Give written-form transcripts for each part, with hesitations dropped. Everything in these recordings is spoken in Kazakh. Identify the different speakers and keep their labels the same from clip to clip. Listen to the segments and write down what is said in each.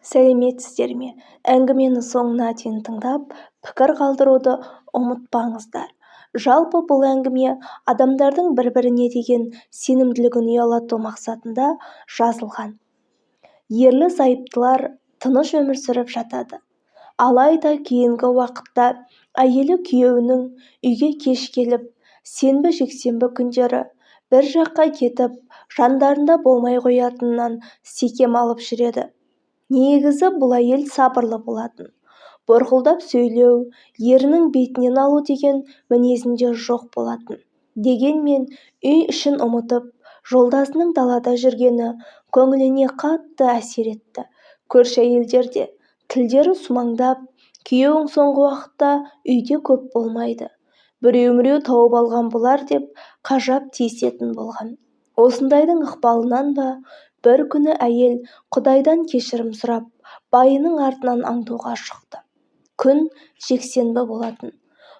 Speaker 1: Сәлеметсіздер ме? Әңгімені соңына дейін тыңдап, пікір қалдыруды ұмытпаңыздар. Жалпы бұл әңгіме адамдардың бір-біріне деген сенімділігін ұялату мақсатында жазылған. Ерлі-зайыптылар тыныш өмір сүріп жатады. Алайда кейінгі уақытта әйелі күйеуінің үйге кеш келіп, сенбі-жексенбі күндері бір жаққа кетіп, жандарында болмай қоятынынан секем алып жүреді. Негізі бұл әйел сабырлы болатын. Бұрқылдап сөйлеу, ерінің бетінен алу деген мінезінде жоқ болатын. Дегенмен үй ішін ұмытып, жолдасының далада жүргені көңіліне қатты әсер етті. Көрші әйелдер де тілдері сумаңдап, күйеуің соңғы уақытта үйде көп болмайды. Біреу-міреу тауып алған болар деп қажап тиісетін болған. Осындайдың ықпалынан ба, бір күні әйел Құдайдан кешірім сұрап, байының артынан аңдуға шықты. Күн жексенбі болатын.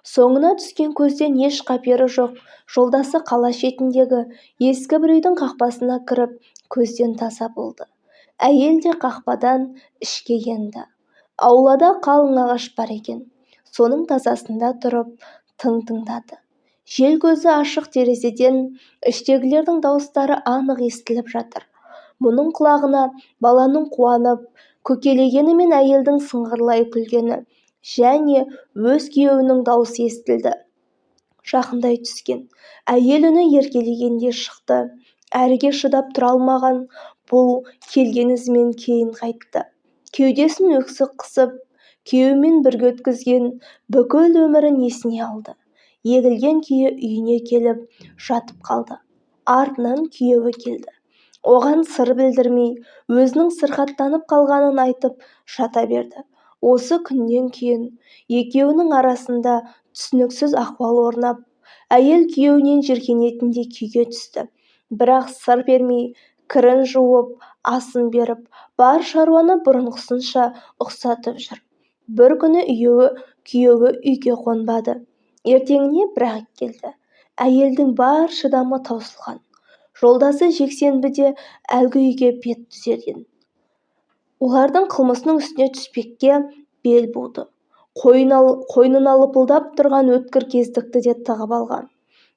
Speaker 1: Соңына түскен көзден еш қапері жоқ, жолдасы қала шетіндегі ескі бір үйдің қақпасына кіріп, көзден таса болды. Әйел де қақпадан ішке енді. Аулада қалың ағаш бар екен. Соның тасасында тұрып, тың тыңдады. Жел көзі ашық терезеден іштегілердің дауыстары анық естіліп жатыр. Мұның құлағына баланың қуанып, көкелегені мен әйелдің сыңғырлай күлгені және өз күйеуінің дауысы естілді. Жақындай түскен әйел үні еркелегенде шықты. Әріге шыдап тұра алмаған бұл келген ізімен кейін қайтты. Кеудесін өксік қысып, күйеуімен бірге өткізген бүкіл өмірін есіне алды. Егілген күйі үйіне келіп жатып қалды. Артынан күйеуі келді. Оған сыр білдірмей, өзінің сырқаттанып қалғанын айтып жата берді. Осы күннен кейін екеуінің арасында түсініксіз ахуал орнап, әйел күйеуінен жеркенетіндей күйге түсті. Бірақ сыр бермей, кірін жуып, асын беріп, бар шаруаны бұрынғысынша ұқсатып жүр. Бір күні күйеуі үйге қонбады. Ертеңіне бірақ келді. Әйелдің бар шыдамы таусылған. Жолдасы жексенбіде әлгі үйге бет түзеген. Олардың қылмысының үстіне түспекке бел буды. Қойнына лыпылдап тұрған өткір кездікті де тығып алған.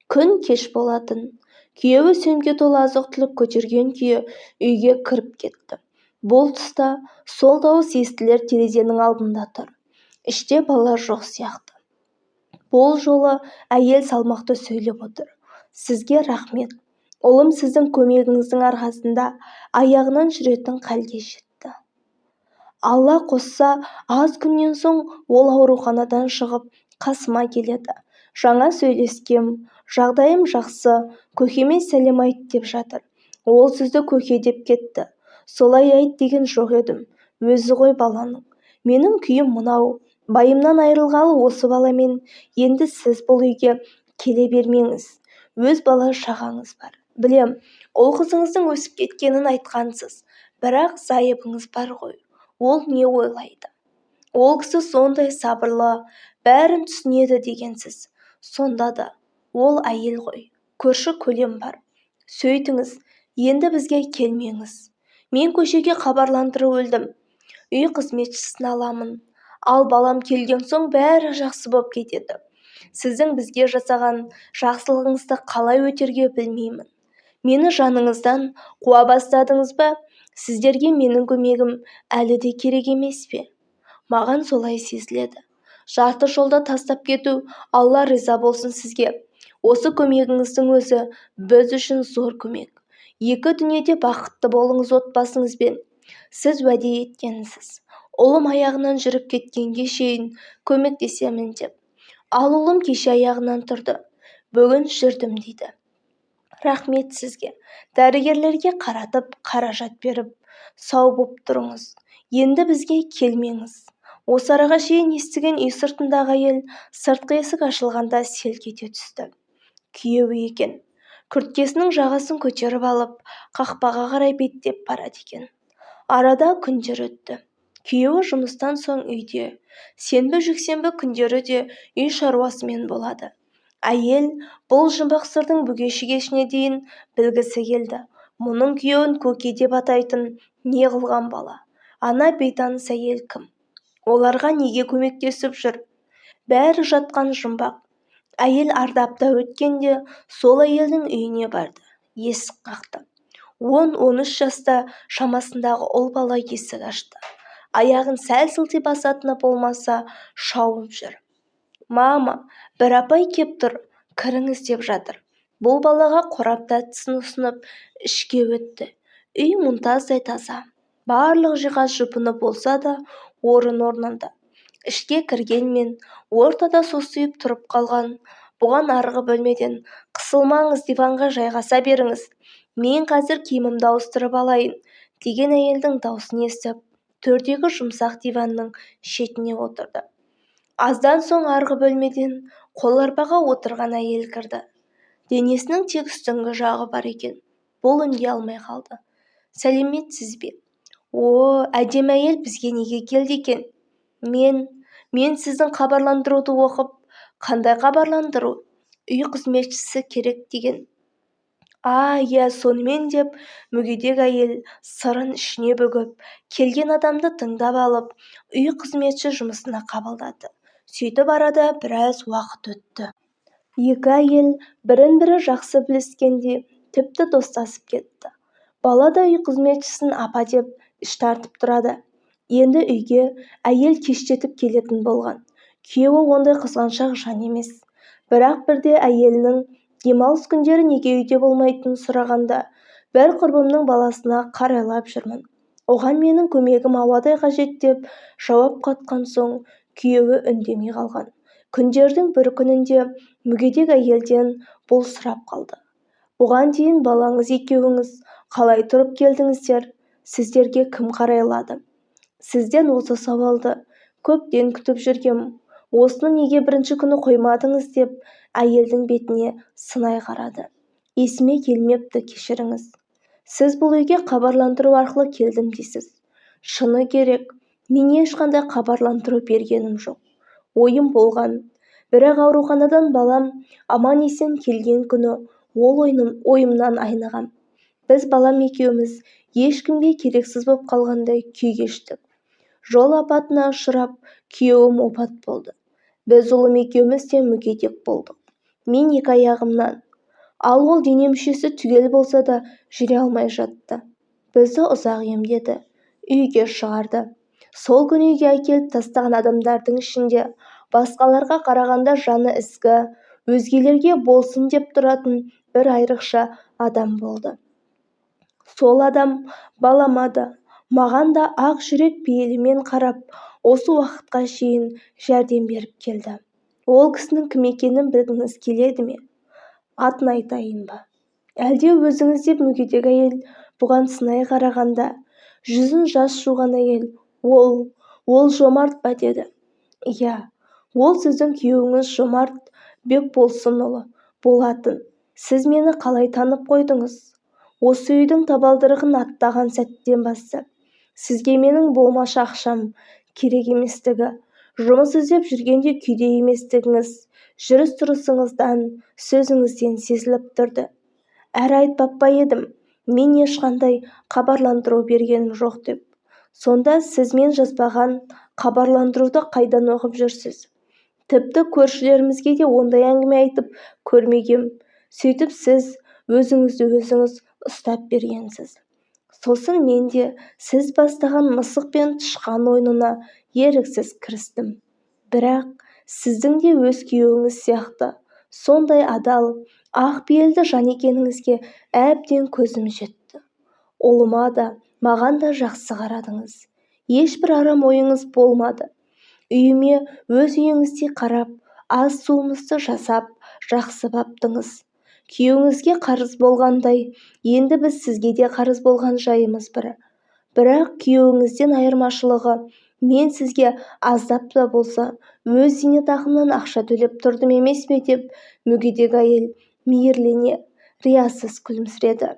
Speaker 1: Күн кеш болатын. Күйеуі сөмке толы азық-түлік көтерген күйі үйге кіріп кетті. Бұл тұста сол дауыс естілер терезенің алдында тұр. Іште бала жоқ сияқты. Бұл жолы әйел салмақты сөйлеп отыр. Сізге рахмет. Ұлым сіздің көмегіңіздің арқасында аяғынан жүретін халге жетті. Алла қосса, аз күннен соң ол ауруханадан шығып, қасыма келеді. Жаңа сөйлескем, жағдайым жақсы, көкеме сәлем айт деп жатыр. Ол сізді көке деп кетті. Солай айт деген жоқ едім, өзі ғой баланың. Менің күйім мынау, байымнан айырылғалы осы баламен, енді сіз бұл үйге келе бермеңіз. Өз бала шағаңыз бар. Білем, ол қызыңыздың өсіп кеткенін айтқансыз, бірақ зайыбыңыз бар ғой. Ол не ойлайды? Ол кісі сондай сабырлы, бәрін түсінеді дегенсіз. Сонда да, ол әйел ғой, көрші көлем бар. Сөйтіңіз, енді бізге келмеңіз. Мен көшеге хабарландырып өлдім. Үй қызметшісін аламын. Ал балам келген соң бәрі жақсы боп кетеді. Сіздің бізге жасаған жақсылығыңызды қалай өтерге білмеймін. Мені жаныңыздан қуа бастадыңыз ба? Сіздерге менің көмегім әлі де керек емес пе? Маған солай сезіледі. Жарты жолда тастап кету, Алла риза болсын сізге. Осы көмегіңіздің өзі біз үшін зор көмек. Екі дүниеде бақытты болыңыз отбасыңызбен. Сіз уәде еткенсіз. Ұлым аяғынан жүріп кеткенге шейін көмектесемін деп. Ал ұлым кеше аяғынан тұрды. Бүгін жүрдім дейді. Рахмет сізге. Дәрігерлерге қаратып, қаражат беріп, сау боп тұрыңыз. Енді бізге келмеңіз. Осы араға шейін естіген үй сыртындағы әйел сыртқы есік ашылғанда селк ете түсті. Күйеуі екен. Күрткесінің жағасын көтеріп алып, қақпаға қарай беттеп барады екен. Арада күндер өтті. Күйеуі жұмыстан соң үйде, сенбі-жексенбі күндері де үй шаруасымен болады. Әйел бұл жұмбақ сырдың бүге-шігесіне дейін білгісі келді. Мұның күйеуін көке деп атайтын не қылған бала? Ана бейтаныс әйел кім? Оларға неге көмектесіп жүр? Бәрі жатқан жұмбақ. Әйел арда апта өткенде сол әйелдің үйіне барды. Есік қақты. 10-13 жаста шамасындағы ұл бала есік ашты. Аяғын сәл сылти басатыны болмаса шауып жүр. Мама, бір апай кеп тұр, кіріңіз деп жатыр. Бұл балаға қорап тәттісін ұсынып, ішке өтті. Үй мұнтаздай таза. Барлық жиһаз жұпыны болса да орын-орнында. Ішке кіргенмен ортада состиып тұрып қалған. Бұған арғы бөлмеден қысылмаңыз, диванға жайғаса беріңіз. Мен қазір киімімді ауыстырып алайын, деген әйелдің даусын естіп, төрдегі жұмсақ диванның шетіне отырды. Аздан соң арғы бөлмеден қоларбаға отырған әйел кірді. Денесінің тек үстіңгі жағы бар екен. Бұл үндей алмай қалды. Сәлеметсіз бе? О, әдемі әйел бізге неге келді екен? Мен сіздің хабарландыруды оқып, қандай хабарландыру? Үй қызметшісі керек деген. А, иә, сонымен деп мүгедек әйел сырын ішіне бүгіп, келген адамды тыңдап алып, үй қызметші жұмысына қабылдады. Сөйтіп арада біраз уақыт өтті. Екі әйел бірін-бірі жақсы біліскенде тіпті достасып кетті. Бала да үй қызметшісін апа деп іш тартып тұрады. Енді үйге әйел кештетіп келетін болған. Күйеуі ондай қызғаншақ жан емес. Бірақ бірде әйелінің демалыс күндері неге үйде болмайтынын сұрағанда, бір құрбымның баласына қарайлап жүрмін. Оған менің көмегім ауадай қажет деп жауап қатқан соң күйеуі үндемей қалған. Күндердің бір күнінде мүгедек әйелден бұл сұрап қалды. Бұған дейін балаңыз екеуіңіз қалай тұрып келдіңіздер? Сіздерге кім қарайлады? Сізден осы сауалды көптен күтіп жүргем. Осыны неге бірінші күні қоймадыңыз деп әйелдің бетіне сынай қарады. Есіме келмепті, кешіріңіз. Сіз бұл үйге хабарландыру арқылы келдім дейсіз. Шыны керек, мен ешқандай хабарландыру бергенім жоқ. Ойым болған. Бірақ ауруханадан балам аман-есен келген күні ол ойымнан айнығам. Біз балам екеуміз ешкімге керексіз боп қалғандай күй кештік. Жол апатына ұшырап, күйеуім опат болды. Біз ұлым екеуміз де мүгедек болдық. Мен екі аяғымнан, ал ол дене мүшесі түгел болса да жүре алмай жатты. Бізді ұзақ емдеді, үйге шығарды. Сол күні үйге әкеліп тастаған адамдардың ішінде басқаларға қарағанда жаны ізгі, өзгелерге болсын деп тұратын бір айрықша адам болды. Сол адам балама да, маған да ақ жүрек пейілімен қарап, осы уақытқа шейін жәрдем беріп келді. Ол кісінің кім екенін білгіңіз келеді ме? Атын айтайын ба? Әлде өзіңіз деп мүгедек әйел бұған сынай қарағанда, жүзін жас жуған әйел, ол Жомарт па деді. Иә, ол сіздің күйеуіңіз Жомарт Бекболсынұлы болатын. Сіз мені қалай танып қойдыңыз? Осы үйдің табалдырығын аттаған сәттен бастап, сізге менің болмашы ақшам керек еместігі, жұмыс іздеп жүргенде күйде еместігіңіз, жүріс-тұрысыңыздан, сөзіңізден сезіліп тұрды. Әрі айтпап па едім, мен ешқандай хабарландыру бергенім жоқ деп. Сонда сіз мен жазбаған хабарландыруды қайдан оқып жүрсіз? Тіпті көршілерімізге де ондай әңгіме айтып көрмегем. Сөйтіп сіз өзіңізді өзіңіз ұстап бергенсіз. Сосын мен де сіз бастаған мысық пен тышқан ойынына еріксіз кірістім. Бірақ сіздің де өз күйеуіңіз сияқты сондай адал, ақ пейілді жан екеніңізге әбден көзім жетті. Ұлыма да, маған да жақсы қарадыңыз. Ешбір арам ойыңыз болмады. Үйіме өз үйіңіздей қарап, ас суымызды жасап, жақсы баптыңыз. Күйеуіңізге қарыз болғандай, енді біз сізге де қарыз болған жайымыз бір. Бірақ күйеуіңізден айырмашылығы, мен сізге аздап та болса, өз зейнетақымнан ақша төлеп тұрдым емес пе деп мүгедек әйел мейірлене, риясыз күлімсіреді.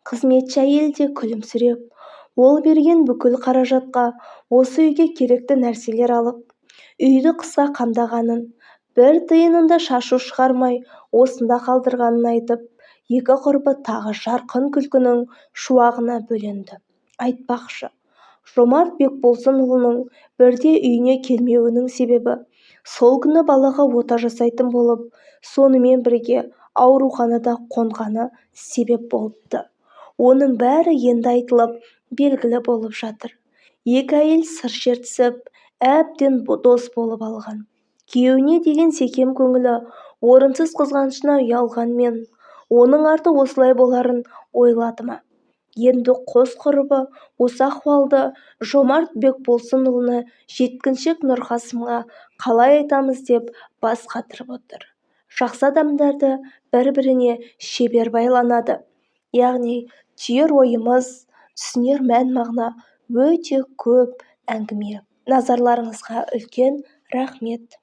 Speaker 1: Қызметші әйел де күлімсіреп, ол берген бүкіл қаражатқа осы үйге керекті нәрселер алып, үйді қысқа қамдағанын, бір тиынын да шашу шығармай осында қалдырғанын айтып, екі құрбы тағы жарқын күлкінің шуағына бөленді. Айтпақшы, Жомарт Бекболсынұлының бірде үйіне келмеуінің себебі сол күні балаға ота жасайтын болып, сонымен бірге ауруханада қонғаны себеп болыпты. Оның бәрі енді айтылып, белгілі болып жатыр. Екі әйел сыр шертісіп, әбден дос болып алған. Күйеуіне деген секем көңілі орынсыз қызғанышына ұялғанмен, оның арты осылай боларын ойлады ма? Енді қос құрбы осы ахуалды Жомарт Бекболсынұлына жеткіншек Нұрқасымға қалай айтамыз деп бас қатырып отыр. Жақсы адамдарды бір-біріне шебер байланады. Яғни, түйер ойымыз, түсінер мән-мағына өте көп әңгіме. Назарларыңызға үлкен рахмет.